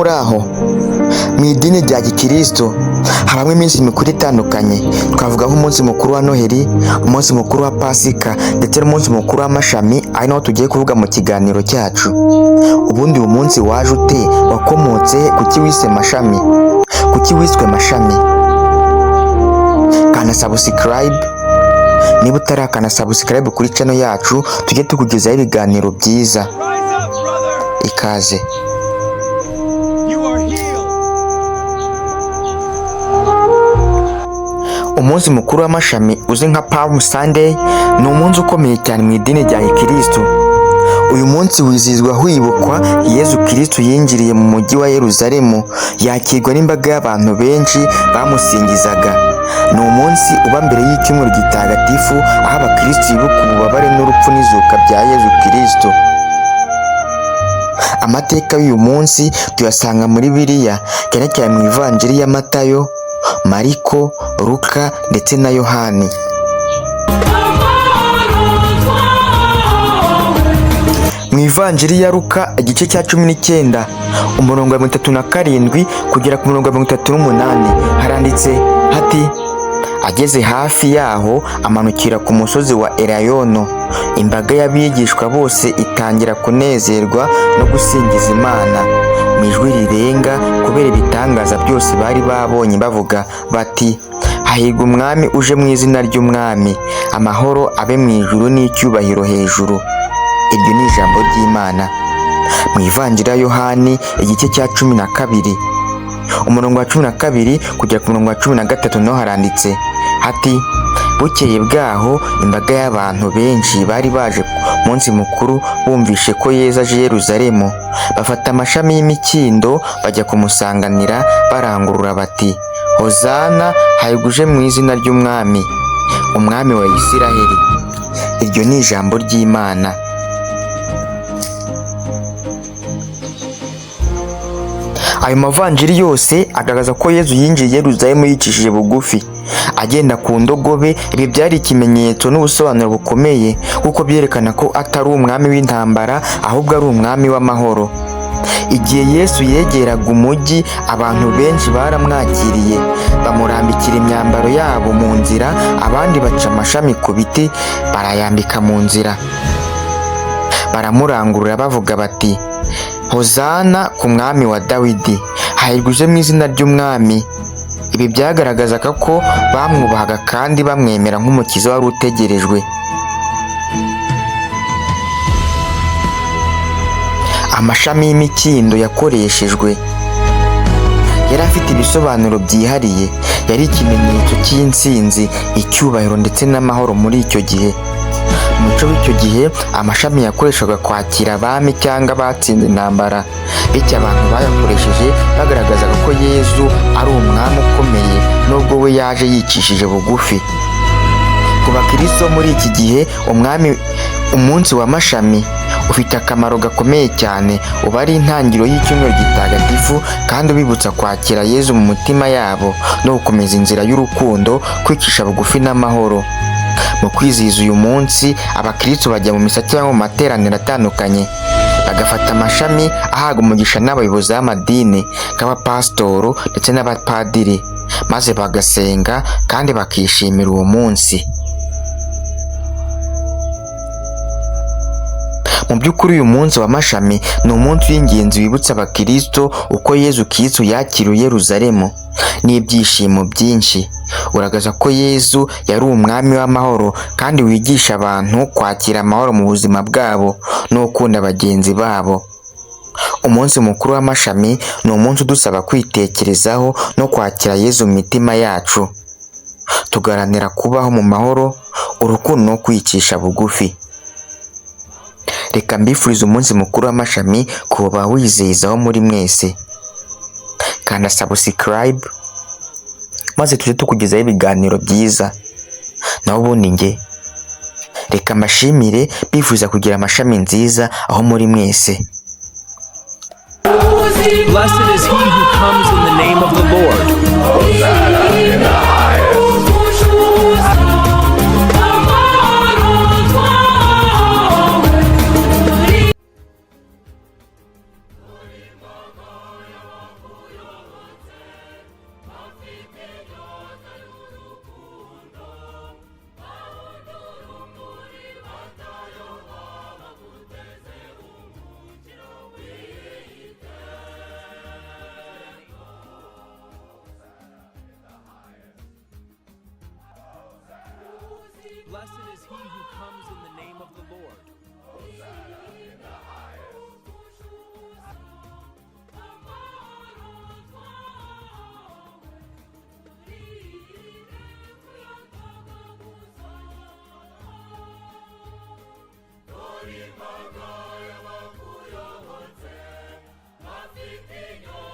Muraho. Mu idini rya gikristo habamo iminsi mikuru itandukanye. Twavuga nk'umunsi mukuru wa Noheli, umunsi mukuru wa Pasika ndetse n'umunsi mukuru w'amashami, ari nawo tugiye kuvuga mu kiganiro cyacu. Ubundi uyu munsi waje ute? Wakomotse he? Kuki wise mashami? Kuki wiswe mashami? Kanda subscribe niba utarakana subscribe kuri channel yacu, tujye tukugezaho ibiganiro byiza. Rise up, brother. Ikaze. You are healed. Umunsi mukuru w'amashami uzwi nka Palm Sunday ni umunsi ukomeye cyane mu idini rya Gikristo. Uyu munsi wizihizwa hibukwa Yezu Kristo yinjiriye mu mujyi wa Yeruzalemu, yakirwa n'imbaga y'abantu benshi bamusingizaga. Ni umunsi uba mbere y'icyumweru gitagatifu, aho abakristo bibuka ububabare n'urupfu n'izuka bya Yezu Kristo. Amateka y'uyu munsi tuyasanga muri Bibiliya, cyane cyane mu Ivanjiri ya Matayo, Mariko, Luka ndetse na Yohani. Mu Ivanjiri ya Luka, igice cya 19, umurongo wa 37 kugera ku murongo wa 38, haranditse hati: "Ageze hafi yaho amanukira ku musozi wa Elayono, imbaga y'abigishwa bose itangira kunezerwa no gusingiza Imana mu ijwi rirenga kubera ibitangaza byose bari babonye, bavuga bati: 'Hahirwa umwami uje mu izina ry'Umwami, amahoro abe mu ijuru n'icyubahiro hejuru.'" Iryo ni ijambo ry'Imana. Mu Ivanjiri ya Yohani, igice cya 12, umurongo wa 12 kugera ku murongo wa 13, naho haranditse hati: "Bukeye bwaho imbaga y'abantu benshi bari baje ku munsi mukuru bumvishe ko Yezu aje i Yeruzalemu, bafata amashami y'imikindo bajya kumusanganira, barangurura bati: 'Hozana, hahirwa uje mu izina ry'Umwami, Umwami wa Isiraheli.'" Iryo ni ijambo ry'Imana. Ayo mavanjiri yose agaragaza ko Yezu yinjiye i Yeruzalemu yicishije bugufi, agenda ku ndogobe. Ibi byari ikimenyetso n'ubusobanuro bukomeye, kuko byerekana ko atari umwami w'intambara, ahubwo ari umwami w'amahoro. Igihe Yesu yegeraga umujyi, abantu benshi baramwakiriye, bamurambikira imyambaro yabo mu nzira, abandi baca amashami ku biti barayambika mu nzira. Baramurangurura bavuga bati: "Hozana ku mwami wa Dawidi, hahirwa uje mu izina ry'Umwami." Ibi byagaragazaga ko bamwubahaga kandi bamwemera nk'umukiza wari utegerejwe. Amashami y'imikindo yakoreshejwe yari afite ibisobanuro byihariye, yari ikimenyetso cy'intsinzi, icyubahiro ndetse n'amahoro muri icyo gihe. Mu muco w'icyo gihe, amashami yakoreshwaga kwakira abami cyangwa abatsinze intambara, bityo abantu bayakoresheje bagaragazaga ko Yezu ari umwami ukomeye, nubwo we yaje yicishije bugufi. Ku bakristo muri iki gihe, umwami umunsi w'amashami ufite akamaro gakomeye cyane. Uba ari intangiriro y'icyumweru gitagatifu kandi ubibutsa kwakira Yezu mu mutima yabo no gukomeza inzira y'urukundo, kwicisha bugufi n'amahoro. Mu kwizihiza uyu munsi, abakristo bajya mu misa cyangwa mu materaniro atandukanye, bagafata amashami ahabwa umugisha n'abayobozi b'amadini nk'abapasitoro ndetse n'abapadiri, maze bagasenga kandi bakishimira uwo munsi. Mu by'ukuri, uyu munsi w'amashami ni umunsi w'ingenzi wibutsa abakristo uko Yezu Kristo yakiriwe i Yeruzalemu n'ibyishimo byinshi. Uragaragaza ko Yezu yari umwami w'amahoro kandi wigisha abantu kwakira amahoro mu buzima bwabo no gukunda bagenzi babo. Umunsi mukuru w'amashami ni umunsi udusaba kwitekerezaho no kwakira Yezu mu mitima yacu, tugaharanira kubaho mu mahoro, urukundo no kwicisha bugufi. Reka mbifurize umunsi mukuru w'amashami ku bawizihizaho muri mwese. Kanda subscribe maze tujye tukugezaho ibiganiro byiza. Naho ubundi njye reka mbashimire, bifuza kugira amashami nziza aho muri mwese. Blessed is he who comes in the name of the Lord. Amahoro. Blessed is he who comes in the name of the Lord. Imbaga y'abakuyobotse bafite inyota.